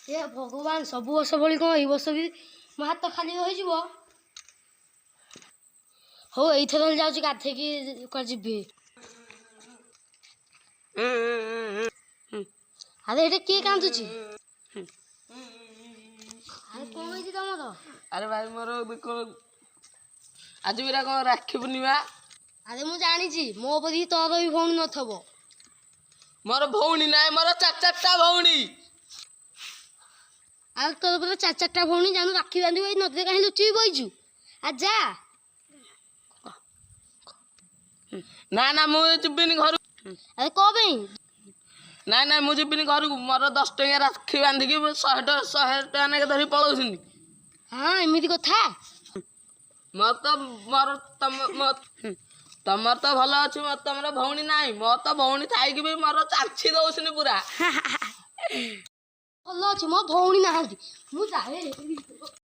ଏ ଭଗବାନ, ସବୁ ବର୍ଷ ଭଳି କ'ଣ ଏଇ ବର୍ଷ ବି ମୋ ହାତ ଖାଲି ରହିଯିବ? ହଉ, ଏଇଥର ହେଲେ ଯାଉଛି ଗାଧେଇକି କୁଆଡ଼େ ଯିବି। ଆରେ, ଏଇଟା କିଏ କାନ୍ଦୁଛି? ଆରେ, କ'ଣ ହେଇଛି ତମର? ଆରେ ଭାଇ, ମୋର ଦୁଃଖ। ଆଜି ବିରା କ'ଣ ରାକ୍ଷୀ ପୂର୍ଣ୍ଣିମା। ଆରେ, ମୁଁ ଜାଣିଛି, ମୋ ପରି ତୋର ବି ଭଉଣୀ ନଥିବ। ମୋର ଭଉଣୀ ନାହିଁ, ମୋର ଚାରି ଚାରିଟା ଭଉଣୀ। ଆରେ, ତୋର ପୁରା ଚାରି ଚାରିଟା ଭଉଣୀ, ଜାଣୁ ରାକ୍ଷୀ ବାନ୍ଧିବୁ, ଏଇ ନଦୀରେ କାହିଁ ଲୁଚିକି ବଇଛୁ? ଆ ଯା। ନା ନା, ମୁଁ ଯିବିନି ଘରୁ। ଆରେ, କ'ଣ ପାଇଁ? ନାଇଁ ନାଇଁ, ମୁଁ ଯିବିନି ଘରକୁ। ମୋର 10 ଟଙ୍କିଆ ରାକ୍ଷୀ ବାନ୍ଧିକି 100 ଟଙ୍କା, 100 ଟଙ୍କା ନେଇକି ଧରି ପଳଉଛନ୍ତି। ହଁ, ଏମିତି କଥା। ମୋର ତ ମୋର ତମ ତମର ତ ଭଲ ଅଛି, ମୋର ତମର ଭଉଣୀ ନାହିଁ। ମୋର ତ ଭଉଣୀ ଥାଇକି ବି ମୋର ଚାଞ୍ଚି ଦଉଛନ୍ତି ପୁରା। ଭଲ ଅଛି, ମୋ ଭଉଣୀ ନାହାନ୍ତି। ମୁଁ ଯାଏ।